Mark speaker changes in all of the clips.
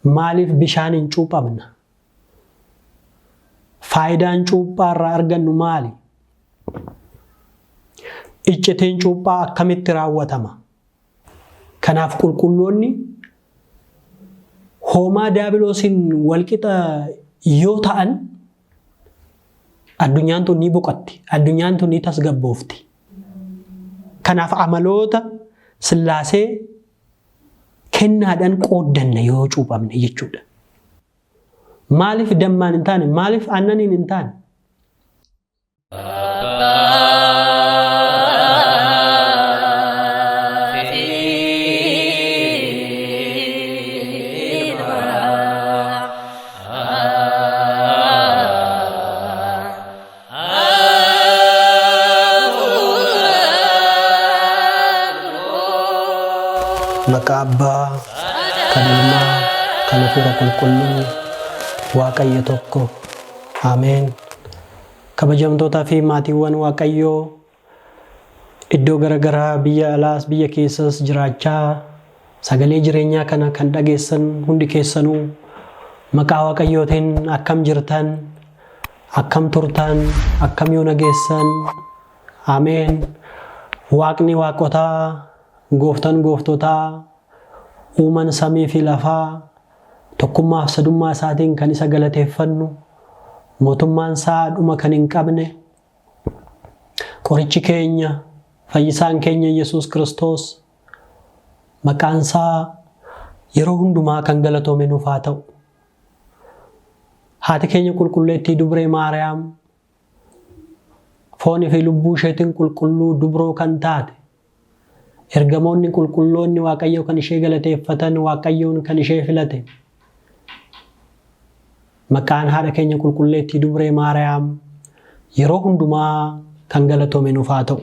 Speaker 1: Maaliif bishaaniin cuuphamna? Faayidaan cuuphaa irraa argannu maali? Iccitiin cuuphaa akkamitti raawwatama? Kanaaf qulqulloonni hoomaa daabiloosiin walqixa yoo ta'an addunyaan tun ni boqotti, addunyaan tun ni tasgabboofti. Kanaaf amaloota Sillaasee kennaadhaan qooddanna yoo cuuphamne jechuudha. Maaliif dammaan hin taane? Maaliif aannaniin hin taane? Maqaa Abbaa, kan Ilmaa, kan Hafuura Qulqulluu, Waaqayyo tokko. Ameen. Kabajamtootaa fi maatiiwwan Waaqayyoo iddoo garaagaraa biyya alaas biyya keessas jiraachaa sagalee jireenyaa kana kan dhageessan hundi keessanuu maqaa Waaqayyootiin akkam jirtan, akkam turtan, akkam yoo nageessan. Ameen. Waaqni waaqotaa, gooftan gooftotaa, uuman samii fi lafaa, tokkummaa fi sadummaa isaatiin kan isa galateeffannu, mootummaan isaa dhuma kan hin qabne, qorichi keenya, fayyisaan keenya Yesuus Kiristoos, maqaan isaa yeroo hundumaa kan galatoome nuuf haa ta'u. Haati keenya qulqulleettii Dubree Maariyaam foonii fi lubbuu isheetiin qulqulluu dubroo kan taate, ergamoonni qulqulloonni Waaqayyoo kan ishee galateeffatan, Waaqayyoon kan ishee filate, maqaan haadha keenya qulqulleettii Dubree Maariyaam yeroo hundumaa kan galatoome nuuf haa ta'u.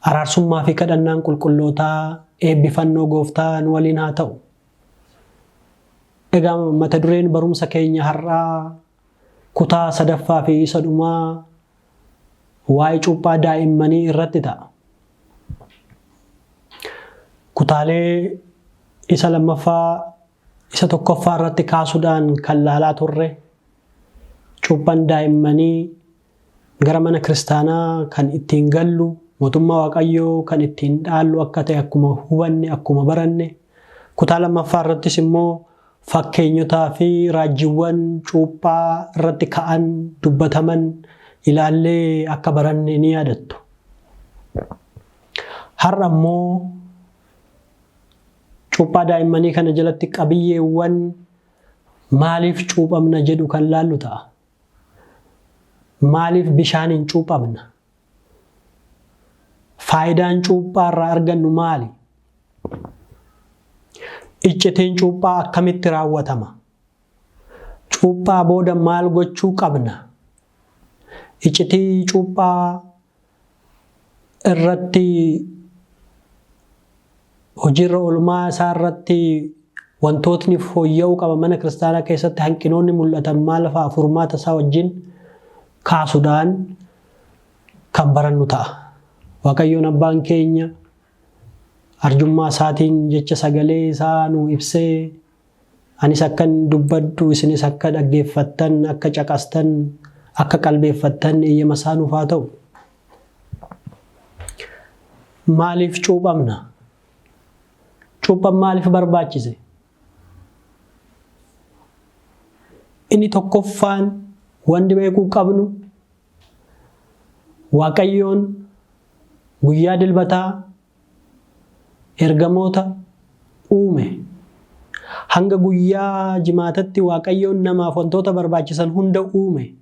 Speaker 1: Araarsummaa fi kadhannaan qulqullootaa eebbifannoo gooftaa nu waliin haa ta'u. Egaa mata dureen barumsa keenya har'aa kutaa sadaffaa fi isa dhumaa waa'ee cuuphaa daa'immanii irratti ta'a. Kutaalee isa lammaffaa isa tokkoffaa irratti kaasuudhaan kan laalaa turre cuuphaan daa'immanii gara mana kiristaanaa kan ittiin gallu mootummaa Waaqayyoo kan ittiin dhaallu akka ta'e akkuma hubanne akkuma baranne kutaa lammaffaa irrattis immoo fakkeenyotaa fi raajjiiwwan cuuphaa irratti ka'an dubbataman ilaallee akka baranne ni yaadattu. Har'a immoo cuuphaa daa'immanii kana jalatti qabiyyeewwan maaliif cuuphamna jedhu kan laallu ta'a. Maaliif bishaaniin cuuphamna? Faayidaan cuuphaa irraa argannu maali? Iccitiin cuuphaa akkamitti raawwatama? Cuuphaa booda maal gochuu qabna? Iccitii cuuphaa irratti hojiirra oolmaa isaa irratti wantootni fooyya'uu qaba mana kiristaanaa keessatti hanqinoonni mul'atan maal fa'a furmaata isaa wajjin kaasuudhaan kan barannu ta'a. Waaqayyoon abbaan keenya arjummaa isaatiin jecha sagalee isaa nu ibsee anis akkan dubbadhu isinis akka dhaggeeffattan akka caqastan akka qalbeeffattan eeyyama isaa nuuf haa ta'u. Maaliif cuuphamna? Cuuphaan maaliif barbaachise? Inni tokkoffaan wanti beekuu qabnu Waaqayyoon guyyaa dilbataa ergamoota uume. Hanga guyyaa jimaatatti Waaqayyoon namaaf wantoota barbaachisan hunda uume.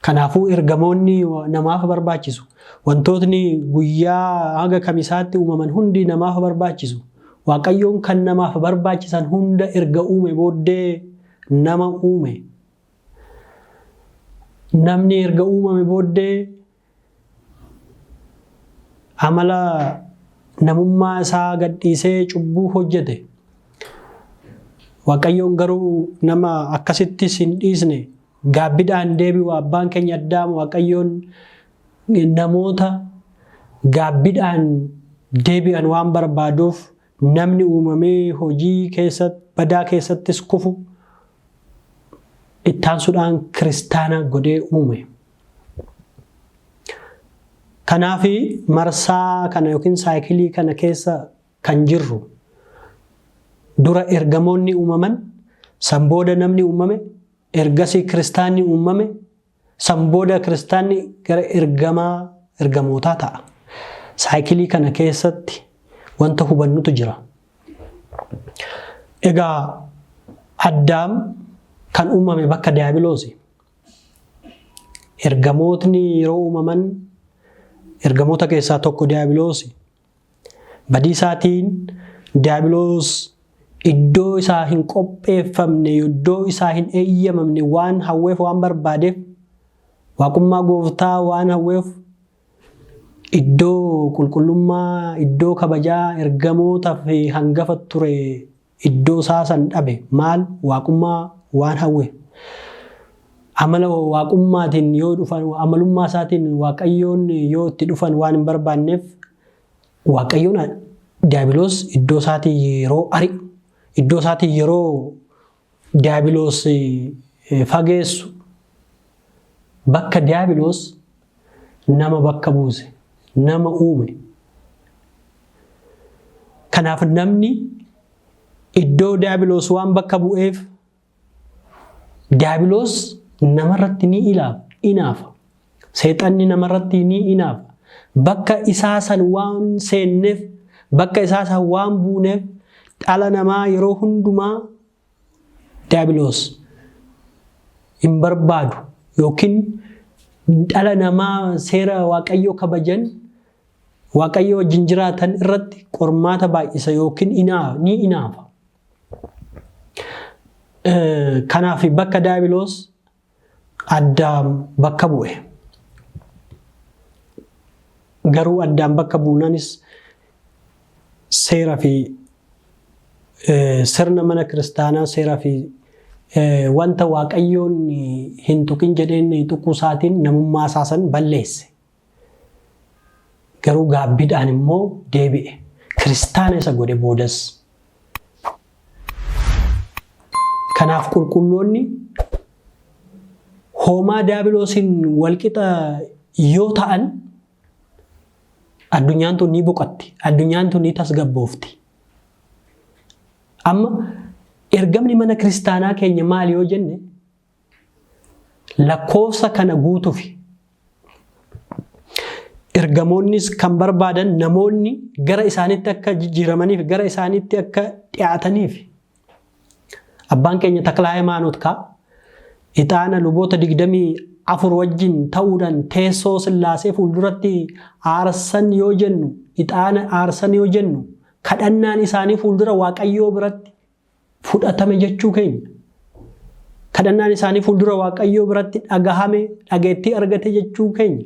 Speaker 1: Kanaafuu ergamoonni namaaf barbaachisu. Wantootni guyyaa haga kamisaatti uumaman hundi namaaf barbaachisu. Waaqayyoon kan namaaf barbaachisan hunda erga uume booddee nama uume. Namni erga uumame booddee amala namummaa isaa gadhiisee cubbuu hojjete. Waaqayyoon garuu nama akkasittis hin dhiisne gaabbidhaan deebi'u abbaan keenya Addaam Waaqayyoon namoota gaabbidhaan deebi'an waan barbaaduuf Namni uumamee hojii keessatti badaa keessattis kufu ittaansuudhaan kiristaana godhee uume. Kanaaf marsaa kana yookiin saayikilii kana keessa kan jirru dura ergamoonni uumaman, san booda namni uumame, ergasii kiristaanni uumame, san booda kiristaanni gara ergamaa ergamootaa ta'a. Saayikilii kana keessatti wanta hubannutu jira. Egaa Addaam kan uumame bakka Diyaabiloosi. Ergamootni yeroo uumaman ergamoota keessaa tokko Diyaabiloosi. Badii isaatiin Diyaabiloos iddoo isaa hin qopheeffamne, iddoo isaa hin eeyyamamne waan hawweef, waan barbaadeef, waaqummaa gooftaa waan hawweef, iddoo qulqullummaa, iddoo kabajaa ergamootaa fi hangafa ture iddoo isaa san dhabe. Maal? Waaqummaa waan hawwe. Amala waaqummaatiin yoo dhufan, amalummaa isaatiin Waaqayyoon yoo itti dhufan waan hin barbaanneef, Waaqayyoon Diyaabiloos iddoo isaatii yeroo ari'u, iddoo isaatii yeroo Diyaabiloos fageessu, bakka Diyaabiloos nama bakka buuse, nama uume. Kanaaf namni iddoo Diyaabiloos waan bakka bu'eef Diyaabiloos namarratti ni inaafa. Seexanni namarratti ni inaafa. Bakka isaa san waan seenneef, bakka isaa san waan buuneef, dhala namaa yeroo hundumaa Diyaabiloos hin barbaadu yookiin dhala namaa seera Waaqayyoo kabajan, Waaqayyo wajjin jiraatan irratti qormaata baay'isa yookiin ni inaafa. Kanaaf bakka Diyaabiloos Addaam bakka bu'e. Garuu Addaam bakka buunaanis seera fi sirna mana kiristaanaa, seera fi wanta Waaqayyoon hin tuqin jedheen tuquu isaatiin namummaa isaa san balleesse. Garuu gaabbiidhaan immoo deebi'e. Kiristaana isa godhe boodas. Kanaaf qulqulloonni hoomaa Diyaabiloosiin walqixa yoo ta'an addunyaan tun ni boqotti. Addunyaan tun ni tasgabboofti. Amma ergamni mana kiristaanaa keenya maali yoo jenne, lakkoofsa kana guutufi. Ergamoonnis kan barbaadan namoonni gara isaanitti akka jijjiiramaniif, gara isaanitti akka dhiyaataniif. Abbaan keenya Takla Hayimaanoot kaa ixaana luboota 24 wajjin ta'uudhaan teessoo Sillaasee fuulduratti aarsan yoo jennu, ixaana aarsan yoo jennu, kadhannaan isaanii fuuldura Waaqayyoo biratti fudhatame jechuu keenya. Kadhannaan isaanii fuuldura Waaqayyoo biratti dhagahame, dhageettii argate jechuu keenya.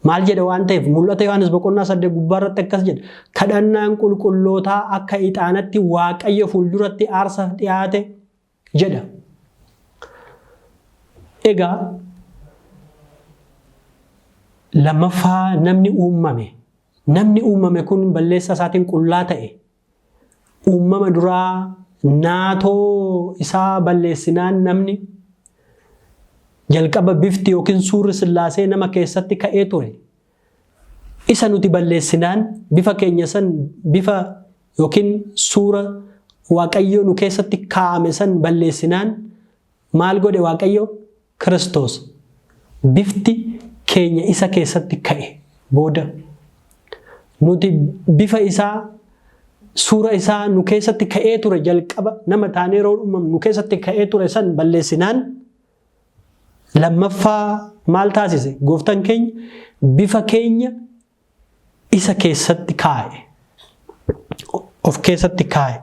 Speaker 1: Maal jedha waan ta'eef, Mul'ata Yohaannis boqonnaa 8 gubbaa irratti akkas jedha. Kadhannaan qulqullootaa akka ixaanatti Waaqayyo fuulduratti aarsaaf dhiyaate jedha. Egaa lammaffaa namni uumame. Namni uumame kun balleessaa isaatiin qullaa ta'e. Uumama duraa naatoo isaa balleessinaan namni jalqaba bifti yookiin suurri Sillaasee nama keessatti ka'ee ture. Isa nuti balleessinaan bifa keenya san, bifa yookiin suura Waaqayyoo nu keessatti kaa'ame san balleessinaan maal godhe Waaqayyo? Kiristoos bifti keenya isa keessatti ka'e booda nuti bifa isaa, suura isaa nu keessatti ka'ee ture, jalqaba nama taanee yeroo uumamnu nu keessatti ka'ee ture san balleessinaan lammaffaa maal taasise? Gooftaan keenya bifa keenya isa keessatti kaa'e. Of keessatti kaa'e.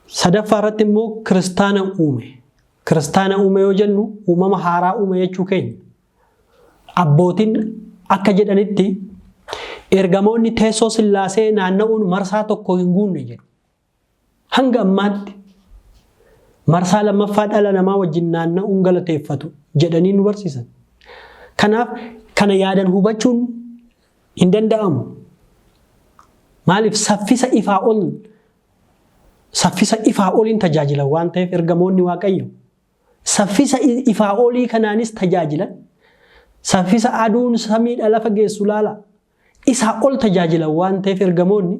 Speaker 1: Sadaffaa irratti immoo kiristaana uume. Kiristaana uume yoo jennu uumama haaraa uume jechuu keenya. Abbootiin akka jedhanitti ergamoonni teessoo Sillaasee naanna'uun marsaa tokko hin guunne jedhu. Hanga ammaatti marsaa lammaffaa dhala namaa wajjin naanna'uun galateeffatu jedhanii nu barsiisan. Kanaaf kana yaadan hubachuun hin danda'amu. Maaliif saffisa ifaa ol saffisa ifaa oliin tajaajilan waan ta'eef ergamoonni Waaqayyo saffisa ifaa olii kanaanis tajaajilan. Saffisa aduun samiidha lafa geessu laala. Isaa ol tajaajilan waan ta'eef ergamoonni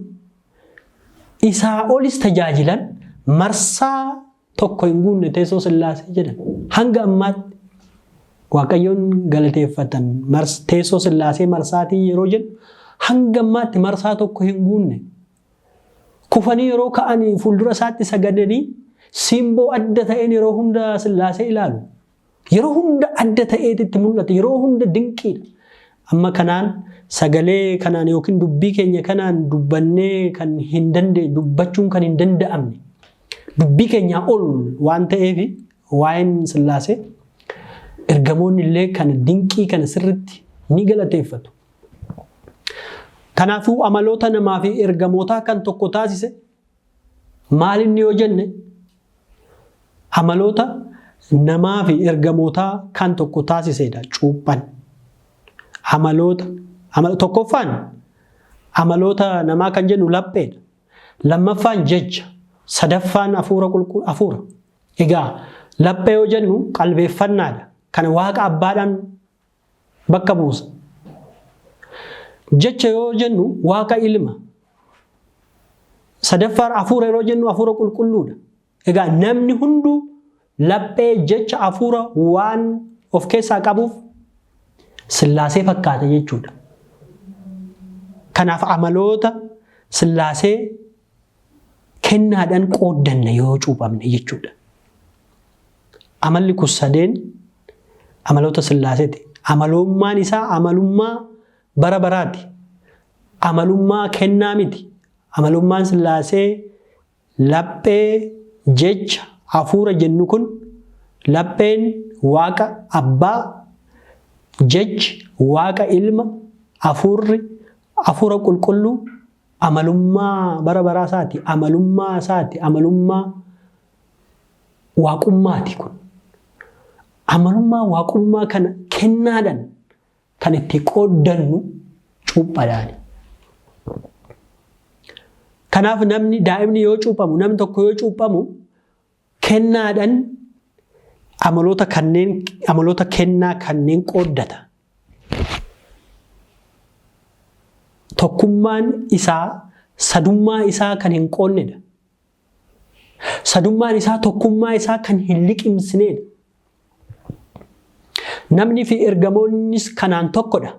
Speaker 1: isaa olis tajaajilan marsaa tokko hin guunne teessoo Sillaasee jedhan. Hanga ammaatti Waaqayyoon galateeffatan teessoo Sillaasee marsaatii yeroo jedhu hanga ammaatti marsaa tokko hin guunne. Kufanii yeroo ka'anii fuuldura isaatti sagadanii simboo adda ta'een yeroo hunda Sillaasee ilaalu. Yeroo hunda adda ta'eetitti mul'ata. Yeroo hunda dinqiidha. Amma kanaan sagalee kanaan yookiin dubbii keenya kanaan dubbannee kan hin dandeenye dubbachuun kan hin danda'amne dubbii keenyaa ol waan ta'eef waa'een Sillaasee ergamoonni illee kana dinqii kana sirritti ni galateeffatu. Kanaafuu amaloota namaa fi ergamootaa kan tokko taasise maal inni yoo jenne amaloota namaa fi ergamootaa kan tokko taasisedha cuuphaan. Amaloota tokkoffaan amaloota namaa kan jennu lapheedha. Lammaffaan jecha, sadaffaan hafuura qulqulluu hafuura. Egaa laphee yoo jennu qalbeeffannaadha. Kana Waaqa abbaadhaan bakka buusa. Jecha yoo jennu Waaqa ilma. Sadaffaan hafuura yeroo jennu hafuura qulqulluudha. Egaa namni hunduu laphee jecha hafuura waan of keessaa qabuuf Sillaasee fakkaata jechuudha. Kanaaf amaloota Sillaasee kennaadhaan qooddanna yoo cuuphamne jechuudha. Amalli kun sadeen amaloota Sillaaseeti. Amalummaan isaa amalummaa bara baraati. Amalummaa kennaa miti. Amalummaan Sillaasee laphee, jecha, hafuura jennu kun lapheen Waaqa Abbaa, jechi Waaqa Ilma, hafuurri hafuura qulqulluu amalummaa bara baraa isaati. Amalummaa isaati. Amalummaa waaqummaati kun. Amalummaa waaqummaa kana kennaadhaan kan itti qooddannu cuuphadhaani. Kanaaf namni daa'imni yoo cuuphamu namni tokko yoo cuuphamu kennaadhaan amaloota kanneen amaloota kennaa kanneen qooddata. Tokkummaan isaa sadummaa isaa kan hin qoonnedha. Sadummaan isaa tokkummaa isaa kan hin liqimsineedha. Namni fi ergamoonnis kanaan tokkodha.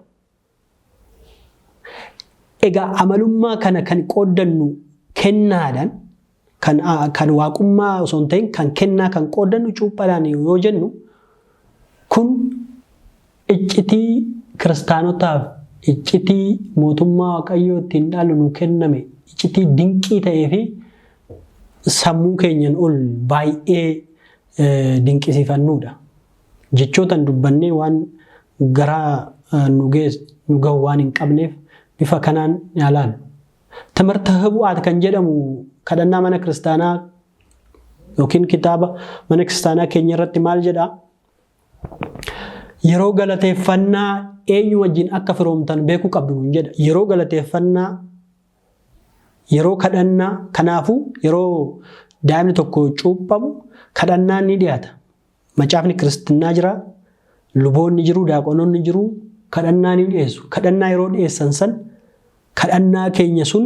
Speaker 1: Egaa amalummaa kana kan qooddannu kennaadhaan kan kan waaqummaa osoo hin ta'in kan kennaa kan qooddannu cuuphaadhaan yoo jennu kun iccitii kiristaanotaaf iccitii mootummaa Waaqayyoo ittiin dhaalu nu kenname iccitii dinqii ta'ee fi sammuu keenyan ol baay'ee dinqisiifannuudha. Jechootaan dubbannee waan garaa nu gahu waan hin qabneef bifa kanaan ilaalu. Timirta Hibu'aat kan jedhamu kadhannaa mana kiristaanaa yookiin kitaaba mana kiristaanaa keenya irratti maal jedhaa? Yeroo galateeffannaa eenyu wajjin akka firoomtan beekuu qabdu nuun jedha. Yeroo galateeffannaa, yeroo kadhannaa, kanaafuu yeroo daa'imni tokko cuuphamu kadhannaan ni dhiyaata. Macaafni kiristinnaa jira, luboonni jiru, daaqonoonni jiru, kadhannaa ni dhiyeessu. Kadhannaa yeroo dhiyeessan san kadhannaa keenya sun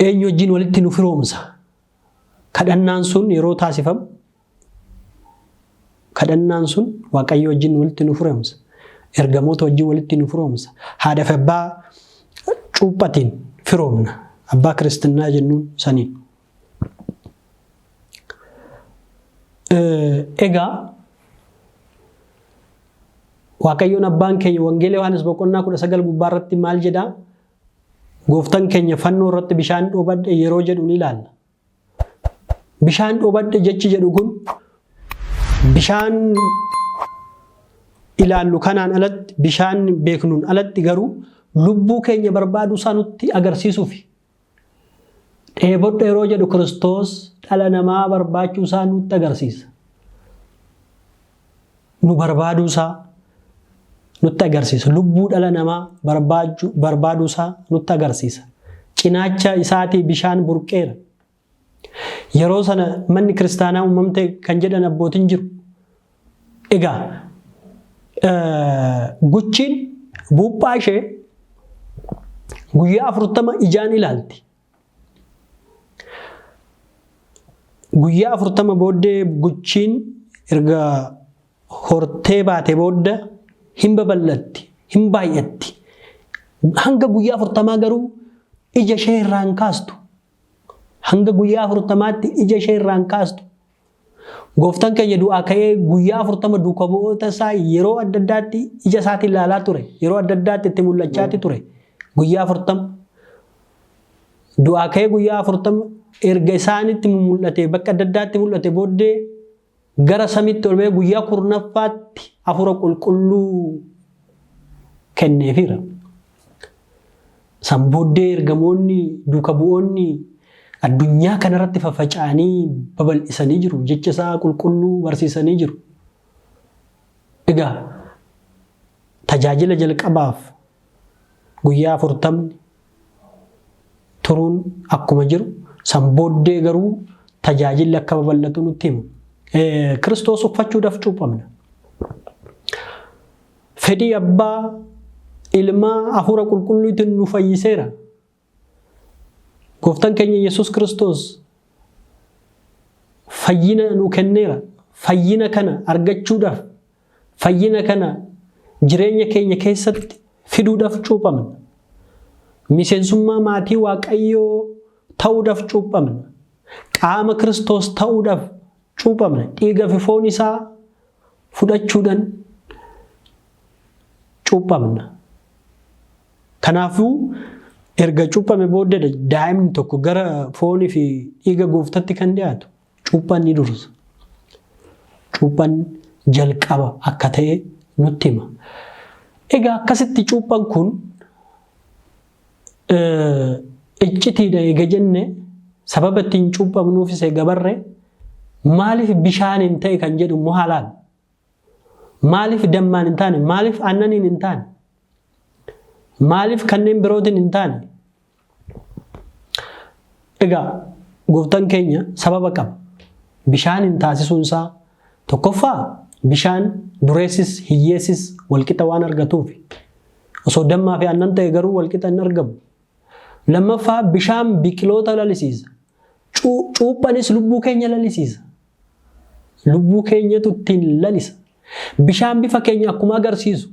Speaker 1: eenyu wajjin walitti nu firoomsa. Kadhannaan sun yeroo taasifamu kadhannaan sun Waaqayyo wajjin walitti nu firoomsa. Ergamoota wajjin walitti nu firoomsa. Haadha fi abbaa cuuphatiin firoomna. Abbaa kiristinnaa jennuun saniin. Egaa Waaqayyoon abbaan keenya Wangeela Yohaannis boqonnaa 19 gubbaa irratti maal jedhaa? Gooftaan keenya fannoo irratti bishaan dhoobadhe yeroo jedhu ni ilaalla. Bishaan dhoobadhe jechi jedhu kun bishaan ilaallu kanaan alatti bishaan beeknuun alatti garuu lubbuu keenya barbaaduu isaa nutti agarsiisuufi. Dheebodhe yeroo jedhu Kiristoos dhala namaa barbaachuu isaa nutti agarsiisa. Nu barbaaduu isaa nutti agarsiisa. Lubbuu dhala namaa barbaaduu isaa nutti agarsiisa. Cinaacha isaatii bishaan burqeera. Yeroo sana manni kiristaanaa uumamte kan jedhan abbootiin jiru. Egaa guchiin buuphaa ishee guyyaa 40 ijaan ilaalti. Guyyaa 40 booddee guchiin erga hortee baate booda hin babal'atti, hin baay'atti. Hanga guyyaa 40 garuu ija ishee irraa hin kaastu. Hanga guyyaa 40tti ija ishee irraa hin kaastu. Gooftaan keenya du'aa ka'ee guyyaa 40 duuka bu'oota isaa yeroo adda addaatti ija isaatiin ilaalaa ture. Yeroo adda addaatti itti mul'achaati ture. Guyyaa 40. Du'aa ka'ee guyyaa 40 erga isaanitti mul'ate bakka adda addaatti mul'ate booddee gara samiitti ol ba'ee guyyaa 10ffaatti hafuura qulqulluu kenneefiira. San booddee ergamoonni duuka bu'oonni addunyaa kanarratti faffaca'anii babal'isanii jiru. Jecha isaa qulqulluu barsiisanii jiru. Egaa tajaajila jalqabaaf guyyaa 40 turuun akkuma jiru san booddee garuu tajaajilli akka babal'atu nutti hima. Kiristoos uffachuudhaaf cuuphamna. Fedhii abbaa ilmaa hafuura qulqulluutiin nu fayyiseera. Gooftaan keenya Yesuus Kiristoos fayyina nu kenneera. Fayyina kana argachuudhaaf, fayyina kana jireenya keenya keessatti fiduudhaaf cuuphamna. Miseensummaa maatii Waaqayyoo ta'uudhaaf cuuphamna. Qaama Kiristoos ta'uudhaaf cuuphamna. Dhiiga fi foon isaa fudhachuudhaan cuuphamna. Kanaafuu erga cuuphame booddee daa'imni tokko gara foonii fi dhiiga gooftatti kan dhiyaatu cuuphaan ni dursa. Cuuphaan jalqaba akka ta'e nutti hima. Egaa akkasitti cuuphaan kun iccitiidha eega jenne sababa ittiin cuuphamnuufis eega barre maaliif bishaaniin ta'e kan jedhu immoo haalaan. Maaliif dammaan hin taane? Maaliif aannaniin hin taane? Maaliif kanneen birootiin hin taane? Egaa gooftaan keenya sababa qaba. Bishaaniin taasisuun isaa tokkoffaa bishaan dureessis hiyyeessis walqixa waan argatuuf. Osoo dammaa fi aannan ta'e garuu walqixa hin argamu. Lammaffaa bishaan biqiloota lalisiisa. Cuuphanis lubbuu keenya lalisiisa. Lubbuu keenyatu ittiin lalisa. Bishaan bifa keenya akkuma agarsiisu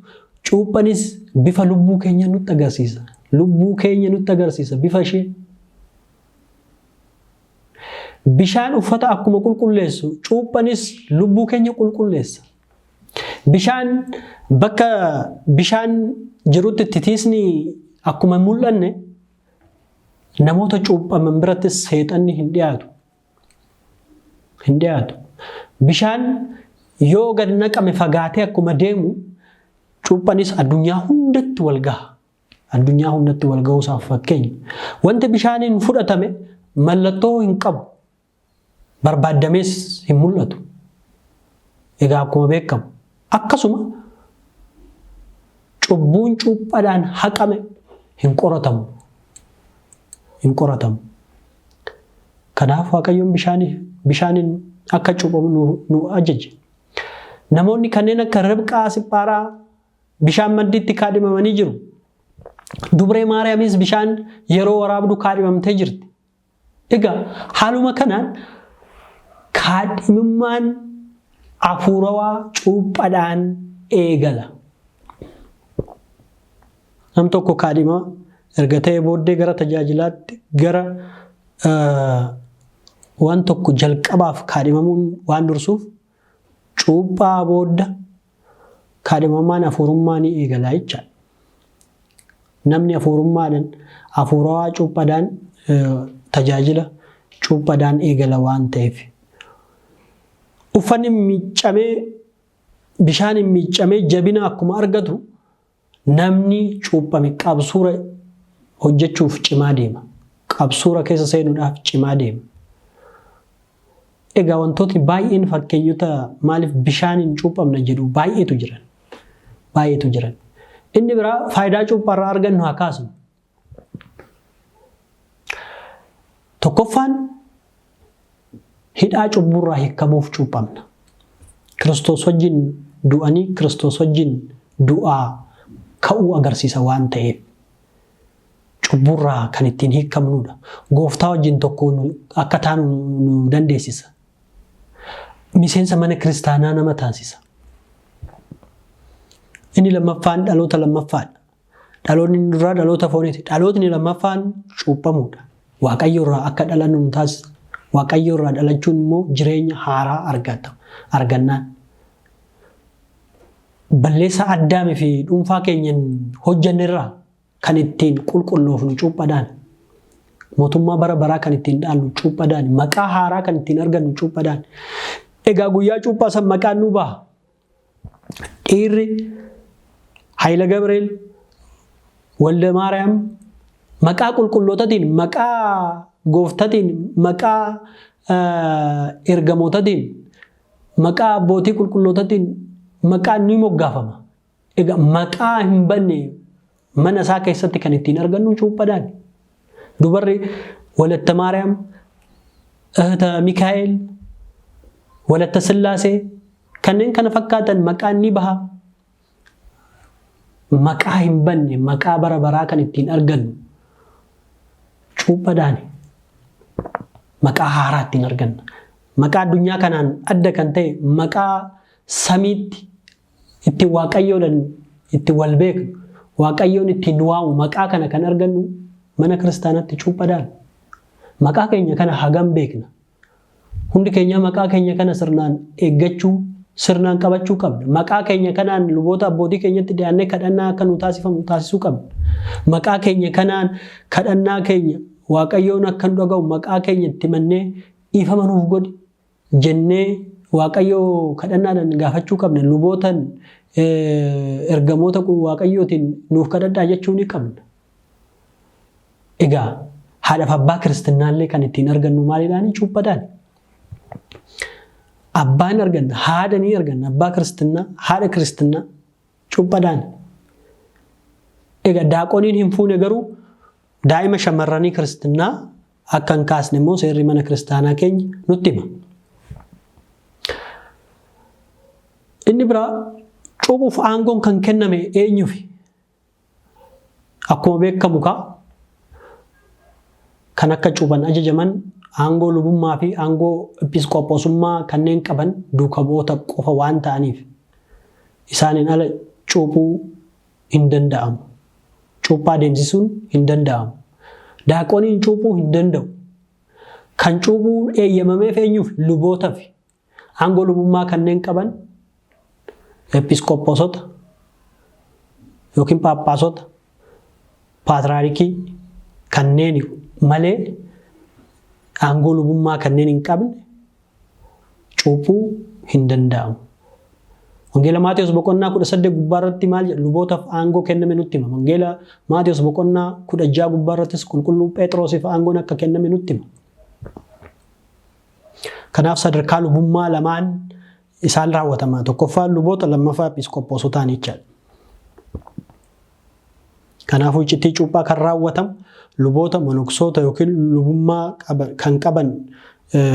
Speaker 1: cuuphanis bifa lubbuu keenya nutti agarsiisa. Lubbuu keenya nutti agarsiisa bifa ishee. Bishaan uffata akkuma qulqulleessu cuuphanis lubbuu keenya qulqulleessa. Bishaan bakka bishaan jirutti titiisni akkuma hin mul'anne namoota cuuphaman birattis seexanni hin dhiyaatu. Hin dhiyaatu. Bishaan yoo gad naqame fagaatee akkuma deemu cuuphanis addunyaa hundatti wal gaha. Addunyaa hundatti wal gahuusaaf fakkeenya. Wanti bishaaniin fudhatame mallattoo hin qabu. Barbaaddamees hin mul'atu. Egaa akkuma beekamu akkasuma cubbuun cuuphadhaan haqame hin qoratamu. Hin qoratamu. Kanaaf Waaqayyoon bishaaniin akka cuuphamu nu ajaje. Namoonni kanneen akka Ribqaa Siphaaraa bishaan maddiitti kaadhimamanii jiru. Dubree Maariyaamis bishaan yeroo waraabdu kaadhimamtee jirti. Egaa haaluma kanaan kaadhimummaan hafuurawaa cuuphadhaan eegala. Nam tokko kaadhima erga ta'ee booddee gara tajaajilaatti gara waan tokko jalqabaaf kaadhimamuun waan dursuuf cuuphaa booda kaadhimamaan hafuurummaa ni eegala jechaadha. Namni hafuurummaadhaan hafuurawaa cuuphadhaan tajaajila cuuphadhaan eegala waan ta'eef. Uffanni miiccamee bishaaniin miiccamee jabina akkuma argatu namni cuuphame qabsuura hojjechuuf cimaa deema. Qabsuura keessa seenuudhaaf cimaa deema. Egaa wantootni baay'een fakkeenyota maaliif bishaaniin cuuphamna jedhu baay'eetu jiran. Baay'eetu jiran. Inni biraa faayidaa cuuphaarraa argannu haa kaasnu. Tokkoffaan hidhaa cubburraa hiikkamuuf cuuphamna. Kiristoos wajjin du'anii Kiristoos wajjin du'aa ka'uu agarsiisa waan ta'eef cubburraa kan ittiin hiikkamnudha. Gooftaa wajjin tokko akka taanu nu dandeessisa. Miseensa mana kiristaanaa nama taasisa. Inni lammaffaan dhaloota lammaffaadha. Dhaloonni inni duraa dhaloota fooniiti. Dhalootni lammaffaan cuuphamuudha. Waaqayyo irraa akka dhalannu nu taasisa. Waaqayyo irraa dhalachuun immoo jireenya haaraa argannaan. Balleessaa Addaamii fi dhuunfaa keenyan hojjannerraa kan ittiin qulqulloofnu cuuphadhaan. Mootummaa bara baraa kan ittiin dhaallu cuuphadhaan. Maqaa haaraa kan ittiin argannu cuuphadhaan. Egaa guyyaa cuuphaa san maqaan nu baha. Dhiirri Hayila Gabriel, Walda Maariyaam maqaa qulqullootatiin, maqaa gooftatiin, maqaa ergamootatiin, maqaa abbootii qulqullootatiin maqaan ni moggaafama. Egaa maqaa hin banne mana isaa keessatti kan ittiin argannu cuuphadhaan. Dubarri Walatta Maariyaam, እህተ Mikaa'el, Walatta Sillaasee kanneen kana fakkaatan maqaan ni baha. Maqaa hin banne maqaa bara baraa kan ittiin argannu cuuphadhaan. Maqaa haaraa ittiin arganna. Maqaa addunyaa kanaan adda kan ta'e maqaa samiitti ittiin waaqayyoodhaan ittiin wal beeknu waaqayyoon ittiin nu waamu maqaa kana kan argannu mana kiristaanaatti cuuphadhaan. Maqaa keenya kana hagam beekna. Hundi keenya maqaa keenya kana sirnaan eeggachuu, sirnaan qabachuu qabna. Maqaa keenya kanaan luboota abbootii keenyatti dhiyaannee kadhannaa akka nu taasifamu taasisuu qabna. Maqaa keenya kanaan kadhannaa keenya waaqayyoon akka nu dhaga'u maqaa keenya itti mannee dhiifama nuuf godhi jennee waaqayyoo kadhannaadhaan gaafachuu qabna. Lubootan ergamoota waaqayyootiin nuuf kadhadhaa jechuu ni qabna. Egaa haadhaaf abbaa kiristinnaallee kan ittiin argannu maaliidhaan? Cuuphadhaan. Abbaan arganna, haadha ni arganna, abbaa kiristinnaa, haadha kiristinnaa cuuphadhaan. Egaa daaqoniin hin fuune garuu daa'ima shamarranii kiristinnaa akka hin kaasne immoo seerri mana kiristaanaa keenya nutti hima. Inni biraa cuuphuuf aangoon kan kenname eenyufi? Akkuma beekamu kaa kan akka cuuphan ajajaman aangoo lubummaa fi aangoo episkooposummaa kanneen qaban duuka bu'oota qofa waan ta'aniif isaaniin ala cuuphuu hin danda'amu. Cuuphaa deemsisuun hin danda'amu. Daaqoniin cuuphuu hin danda'u. Kan cuuphuu eeyyamameef eenyuuf? Lubootaaf. Aangoo lubummaa kanneen qaban episkooposota yookiin paappaasota, paatraarikii kanneen malee aangoo lubummaa kanneen hin qabne cuuphuu hin danda'amu. Wangeela Maatewos boqonnaa 18 gubbaa irratti maal jedha? Lubootaaf aangoo kenname nutti hima. Wangeela Maatewos boqonnaa 16 gubbaa irrattis qulqulluu Phexrosiif aangoon akka kenname nutti hima. Kanaaf sadarkaa lubummaa lamaan isaan raawwatama. Tokkoffaan luboota, lammaffaa episkooposotaan jechaadha. Kanaafuu iccitii cuuphaa kan raawwatamu luboota, monoksoota yookiin lubummaa kan qaban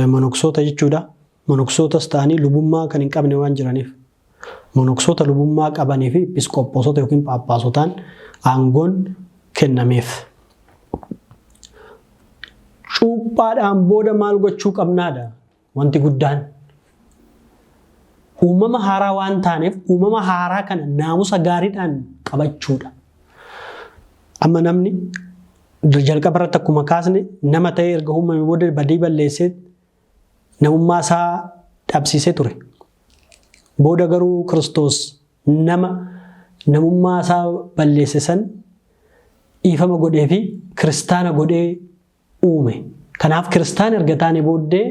Speaker 1: monoksoota jechuudha. Monoksootas ta'anii lubummaa kan hin qabne waan jiraniif. Monoksoota lubummaa qabanii fi episkooposota yookiin phaaphaasotaan aangoon kennameef. Cuuphaadhaan booda maal gochuu qabnaadha wanti guddaan. Uumama haaraa waan taaneef uumama haaraa kana naamusa gaariidhaan qabachuudha. Amma namni jalqaba irratti akkuma kaasne nama ta'ee erga uumame booda badii balleessee namummaa isaa dhabsiisee ture. Booda garuu Kiristoos nama namummaa isaa balleesse san dhiifama godhee fi kiristaana godhee uume. Kanaaf kiristaana erga taane booddee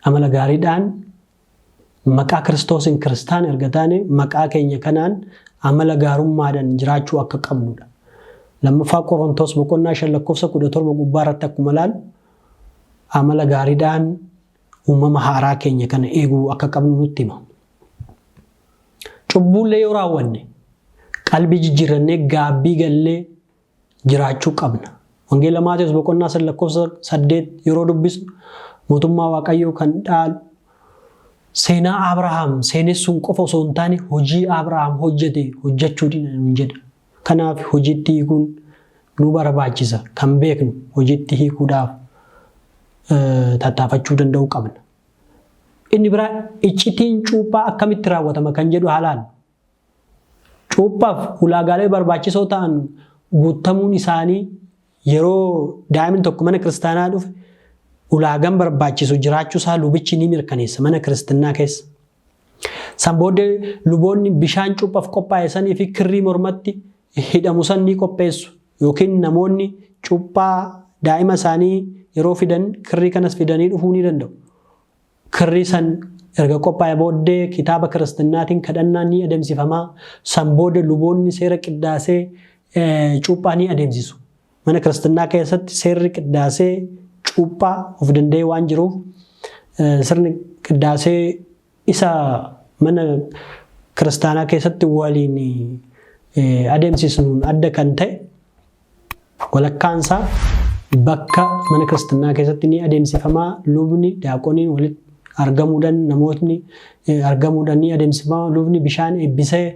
Speaker 1: amala gaariidhaan maqaa Kiristoosiin kiristaana erga taane maqaa keenya kanaan amala gaarummaadhaan jiraachuu akka qabnudha. Lammaffaa Qorontos boqonnaa 5 lakkoofsa 17 gubbaa irratti akkuma ilaallu amala gaariidhaan uumama haaraa keenya kana eeguu akka qabnu nutti hima. Cubbuullee yoo raawwanne qalbii jijjiirrannee gaabbii gallee jiraachuu qabna. Wangeela Maatewos boqonnaa 9 lakkoofsa 8 yeroo dubbisnu mootummaa Waaqayyoo kan dhaalu seenaa Abrahaam seenessuun qofa osoo hin taane hojii Abrahaam hojjete hojjechuutiin nuun jedha. Kanaaf hojiitti hiikuun nu barbaachisa. Kan beeknu hojiitti hiikuudhaaf tattaafachuu danda'uu qabna. Inni biraa iccitiin cuuphaa akkamitti raawwatama kan jedhu haa laallu. Cuuphaaf ulaagaalee barbaachisoo ta'an guuttamuun isaanii yeroo daa'imni tokko mana kiristaanaa dhufe ulaagaan barbaachisu jiraachuusaa lubichi ni mirkaneessa mana kiristinnaa keessa. San booddee luboonni bishaan cuuphaaf qophaa'e sanii fi kirrii mormatti hidhamu san ni qopheessu yookiin namoonni cuuphaa daa'ima isaanii yeroo fidan kirrii kanas fidanii dhufuu ni danda'u. Kirrii san erga qophaa'e booddee kitaaba kiristinnaatiin kadhannaan ni adeemsifama. San booda luboonni seera qiddaasee cuuphaa ni adeemsisu. Mana kiristinnaa keessatti seerri qiddaasee cuuphaa of danda'ee waan jiruuf sirni qiddaasee isa mana kiristaanaa keessatti waliin adeemsisnuun adda kan ta'e walakkaansaa bakka mana kiristinnaa keessatti ni adeemsifama. Lubni daaqoniin walitti argamuudhaan namootni argamuudhaan ni adeemsifama. Lubni bishaan eebbisee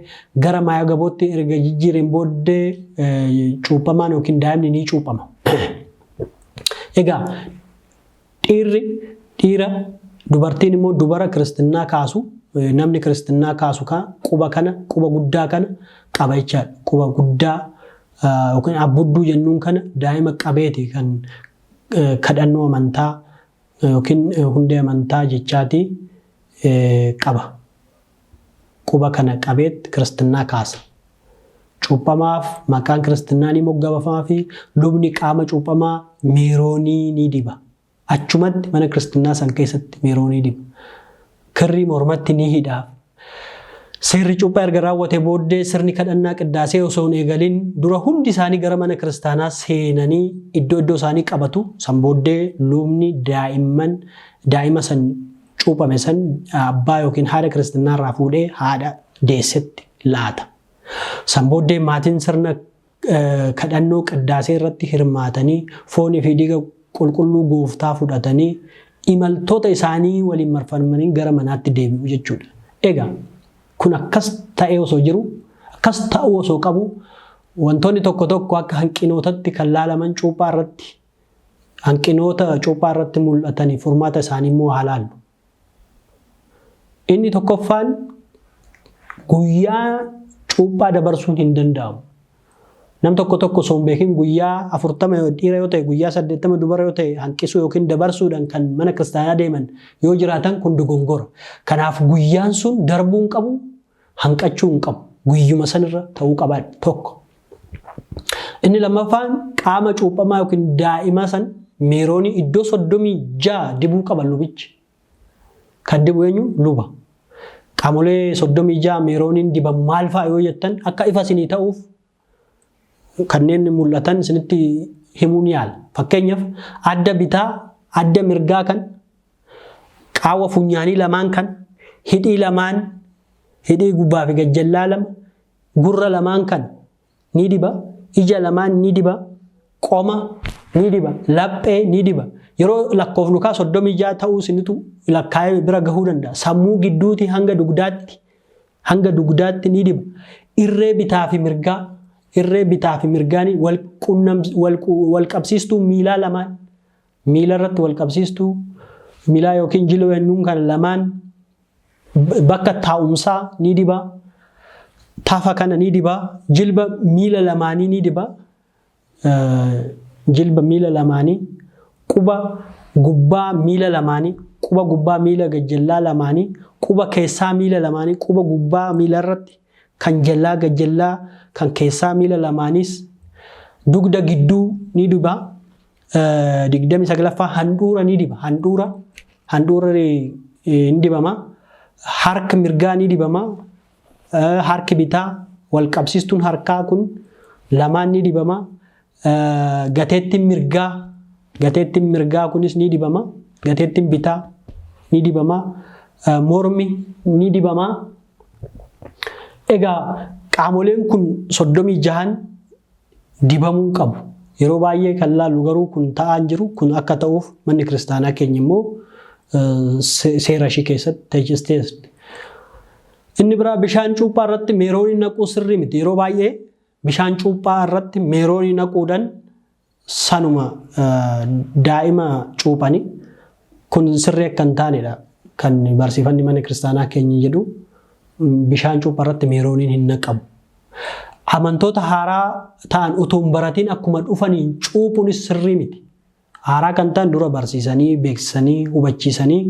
Speaker 1: gara maaya gabootti erga jijjiireen booddee cuuphamaan yookiin daa'imni ni cuuphama. Egaa dhiirri dhiira dubartiin immoo dubara kiristinnaa kaasu namni kiristinnaa kaasu quba kana quba guddaa kana qaba jechaadha. Quba guddaa yookiin abbudduu jennuun kana daa'ima qabeeti kan kadhannoo amantaa yookiin hundee amantaa jechaati qaba. Quba kana qabeet kiristinnaa kaasa. Cuuphamaaf maqaan kiristinnaa ni moggafamaa fi lubni qaama cuuphamaa meeroonii ni diba. Achumatti mana kiristinnaa san keessatti meeroonii diba. Kirrii mormatti ni hidhaaf. Seerri cuuphaa erga raawwate booddee sirni kadhannaa qiddaasee osoo hin eegalin dura hundi isaanii gara mana kiristaanaa seenanii iddoo iddoo isaanii qabatu. San booddee lubni daa'imman daa'ima san cuuphame san abbaa yookiin haadha kiristinnaa irraa fuudhee haadha deessetti laata. San booddee maatiin sirna kadhannoo qiddaasee irratti hirmaatanii foonii fi dhiiga qulqulluu gooftaa fudhatanii imaltoota isaanii waliin marfamanii gara manaatti deebi'u jechuudha. Egaa kun akkas ta'ee osoo jiru akkas ta'uu osoo qabu wantoonni tokko tokko akka hanqinootatti kan laalaman cuuphaa irratti hanqinoota cuuphaa irratti mul'atanii furmaata isaanii immoo haa laallu. Inni tokkoffaan guyyaa cuuphaa dabarsuun hin danda'amu. Nam tokko tokko osoo hin beekin guyyaa 40 dhiira yoo ta'e guyyaa 80 dubara yoo ta'e hanqisuu yookiin dabarsuudhaan kan mana kiristaanaa deeman yoo jiraatan kun dogongora. Kanaaf guyyaan sun darbuu hin qabu, hanqachuu hin qabu. Guyyuma sanirra ta'uu qaba tokko. Inni lammaffaan qaama cuuphamaa yookiin daa'imaa san meeroonii iddoo 36 dibuu qaba lubichi. Kan dibu eenyu? Luba. Qaamolee 36 meerooniin dibamu maal fa'a yoo jettan akka ifa isinii ta'uuf kanneen mul'atan isinitti himuun yaala. Fakkeenyaaf adda bitaa, adda mirgaa kan, qaawwa funyaanii lamaan kan, hidhii lamaan, hidhii gubbaa fi gajjallaa lama, gurra lamaan kan ni diba, ija lamaan ni diba, qoma ni diba, laphee ni diba. Yeroo lakkoofnu kaa 36 ta'uu isinitu lakkaa'ee bira gahuu danda'a. Sammuu gidduutii hanga dugdaatti hanga dugdaatti ni diba. Irree bitaa fi mirgaa irree bitaa fi mirgaanii wal qunnam wal qabsiistuu miilaa lamaan miila irratti wal qabsiistuu miilaa yookiin jiloo jennuun kana lamaan bakka taa'umsaa ni diba. Tafa kana ni diba. Jilba miila lamaanii ni diba. Jilba miila lamaanii quba gubbaa miila lamaanii quba gubbaa miila gajjallaa lamaanii quba keessaa miila lamaanii quba gubbaa miila irratti kan jallaa gajjallaa kan keessaa miila lamaaniis dugda gidduu ni diba. 29ffaa handhuura ni diba. Handhuura handhuura ni dibama. Harka mirgaa ni dibama. Harki bitaa wal qabsiistuun harkaa kun lamaan ni dibama. Gateettiin mirgaa gateettiin mirgaa kunis ni dibama. Gateettiin bitaa ni dibama. Mormi ni dibama. Egaa qaamoleen kun 36 dibamuu qabu. Yeroo baay'ee kan laallu garuu kun ta'aa hin jiru. Kun akka ta'uuf manni kiristaanaa keenya immoo seera ishii keessatti teechisteesti. Inni biraa bishaan cuuphaa irratti meeroonii naquu sirrii miti. Yeroo baay'ee bishaan cuuphaa irratti meeroonii naquudhaan sanuma daa'ima cuuphani. Kun sirrii akka hin taanedha kan barsiifanni mana kiristaanaa keenya jedhu bishaan cuuphaa irratti meerooniin hin naqamu. Amantoota haaraa ta'an utuu hin baratiin akkuma dhufaniin cuuphuunis sirrii miti. Haaraa kan ta'an dura barsiisanii, beeksisanii, hubachiisanii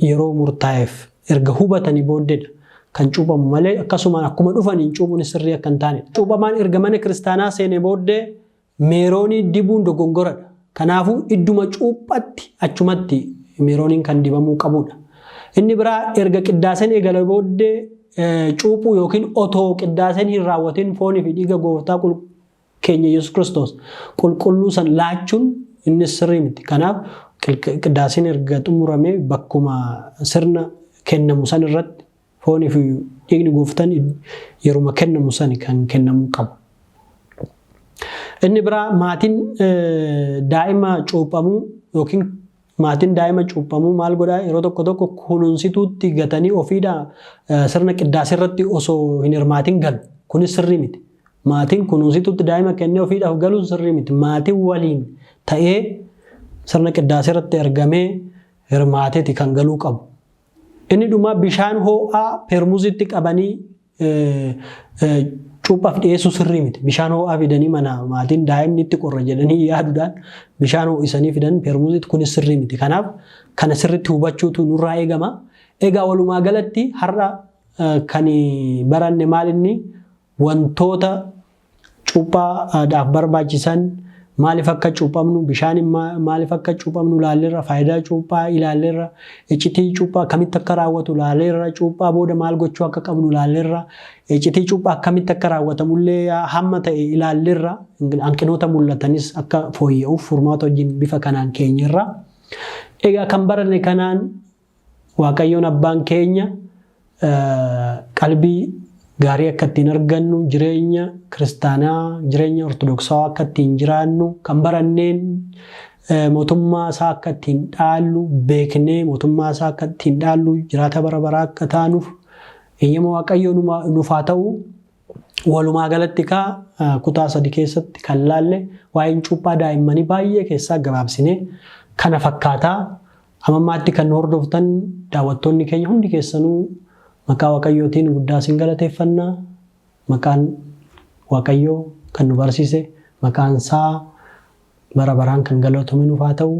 Speaker 1: yeroo murtaa'eef erga hubatanii booddeedha kan cuuphamu malee akkasumaan akkuma dhufaniin cuuphuunis sirrii akka hin taanedha. Cuuphamaan erga mana kiristaanaa seenee booddee meeroonii dibuun dogongoradha. Kanaafuu idduma cuuphatti achumatti meerooniin kan dibamuu qabudha. Inni biraa erga qiddaaseen eegale booddee cuuphuu yookiin otoo qiddaaseen hin raawwatin foonii fi dhiiga gooftaa keenya Yesuus Kiristoos qulqulluu san laachuun innis sirrii miti. Kanaaf qiddaaseen erga xumuramee bakkuma sirna kennamu san irratti foonii fi dhiigni gooftaan yeruma kennamu san kan kennamuu qabu. Inni biraa maatiin daa'ima cuuphamuu yookiin maatiin daa'ima cuuphamuu maal godhaa yeroo tokko tokko kunuunsituutti gatanii ofiidhaa sirna qiddaasee irratti osoo hin hirmaatin galu. Kunis sirrii miti. Maatiin kunuunsituutti daa'ima kennee ofiidhaaf galuun sirrii miti. Maatiin waliin ta'ee sirna qiddaasee irratti argamee hirmaateeti kan galuu qabu. Inni dhumaa bishaan ho'aa peermuzitti qabanii cuuphaaf dhiyeessuu sirrii miti. Bishaan ho'aa fidanii mana maatiin daa'imni itti qorra jedhanii yaaduudhaan bishaan ho'isanii fidan peermuzitti kunis sirrii miti. Kanaaf kana sirriitti hubachuutu nurraa eegama. Egaa walumaa galatti har'a kan baranne maal inni wantoota cuuphaadhaaf barbaachisan maaliif akka cuuphamnu bishaan maaliif akka cuuphamnu ilaalleerra, faayidaa cuuphaa ilaalleerra, iccitii cuuphaa akkamitti akka raawwatu ilaalleerra, cuuphaa booda maal gochuu akka qabnu ilaalleerra, iccitii cuuphaa akkamitti akka raawwatamullee hamma ta'e ilaalleerra, hanqinoota mul'atanis akka fooyya'uuf furmaata wajjin bifa kanaan keenyerra. Egaa kan baranne kanaan Waaqayyoon abbaan keenya qalbii gaarii akka ittiin argannu, jireenya kiristaanaa, jireenya ortodoksawaa akka ittiin jiraannu, kan baranneen mootummaa isaa akka ittiin dhaallu beeknee mootummaa isaa akka ittiin dhaallu jiraata bara baraa akka taanuuf eeyyama Waaqayyoo nuuf haa ta'u. Walumaa galatti kaa kutaa 3 keessatti kan laalle waa'een cuuphaa daa'immanii baay'ee keessaa gabaabsinee kana fakkaataa. Amammaatti kan nu hordoftan daawwattoonni keenya hundi keessanuu maqaa Waaqayyootiin guddaa isin galateeffanna. Maqaan Waaqayyoo kan nu barsiise maqaan isaa bara baraan kan galatome nuuf haa ta'u.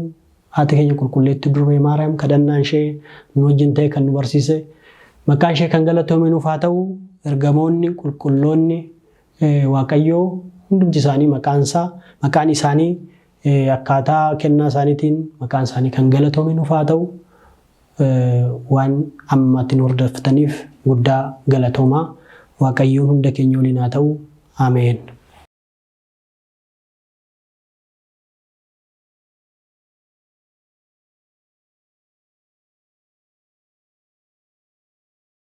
Speaker 1: Haati keenya qulqulleettii Durbee Maariyaam kadhannaan ishee nu wajjin ta'e kan nu barsiise maqaan ishee kan galatome nuuf haa ta'u. Ergamoonni qulqulloonni Waaqayyoo hundumti isaanii maqaan isaa maqaan isaanii akkaataa kennaa isaaniitiin maqaan isaanii kan galatome nuuf haa ta'u. Waan ammatti nu hordoftaniif guddaa galatoomaa. Waaqayyoon hunda keenya waliin haa ta'u. Ameen.